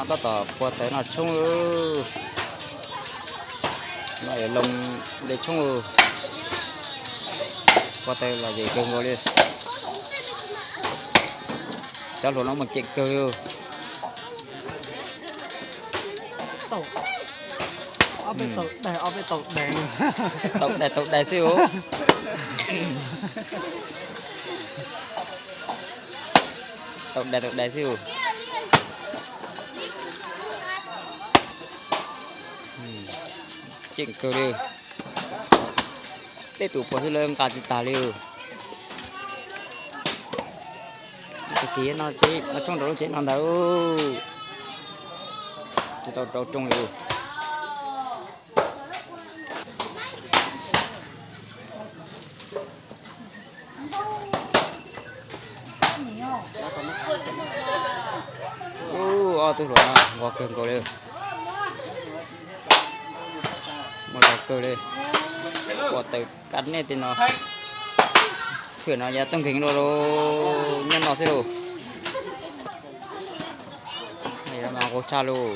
Tab tom pua taws noj tshoob. No loo de tshoob. Pua taws los yem kawg nkaus li. Cov hluas no muaj ceem kawg li. Tau dais tau dais xwb. Tau dais tau dais xwb. Ceem kawg li. Tej tus puas xwb lawv nqa tsis tag li. Tag kis no tshoob rau lub tsev no ntag. Tsis tau rau rooj li. Ub, ob tug hluas no nquag kawg nkaus li. Muaj zog kawg li. Ua taws kab nej tej no. Phwm no yav tooj nkeeg los nyob no xwb lauj. Mas nquag tshaj lauj.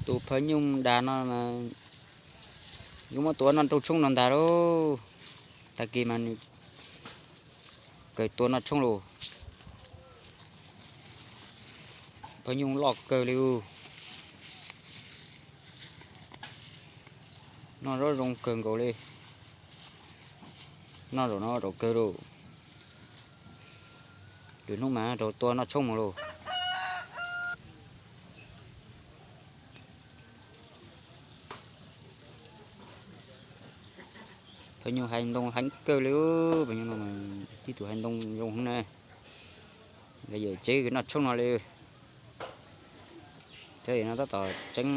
Tus phawj nyuj dav no mas yuav muab tua noj rooj tshoob no ntag lauj. Tag kis mas nws kawg tua noj tshoob lauj. Phawj nyuj loj kawg li. Noj zaub zoo kawg nkaus li. Noj zaum no zaum kawg lauj. Lwm hnub mas rau tua noj tshoob mus lauj. Phawj nyuj hais ntoo heev kawg li. Phawj nyuj no tib tug hais ntoo zoo heev na. Lawv yawm tsev noj tshoob no li. Cov yawm no tab tom tseev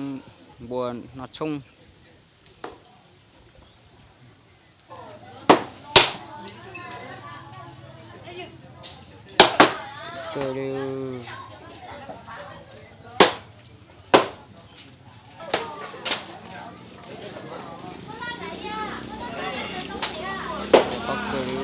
npua noj tshoob. Kawg li. Pob kawg li.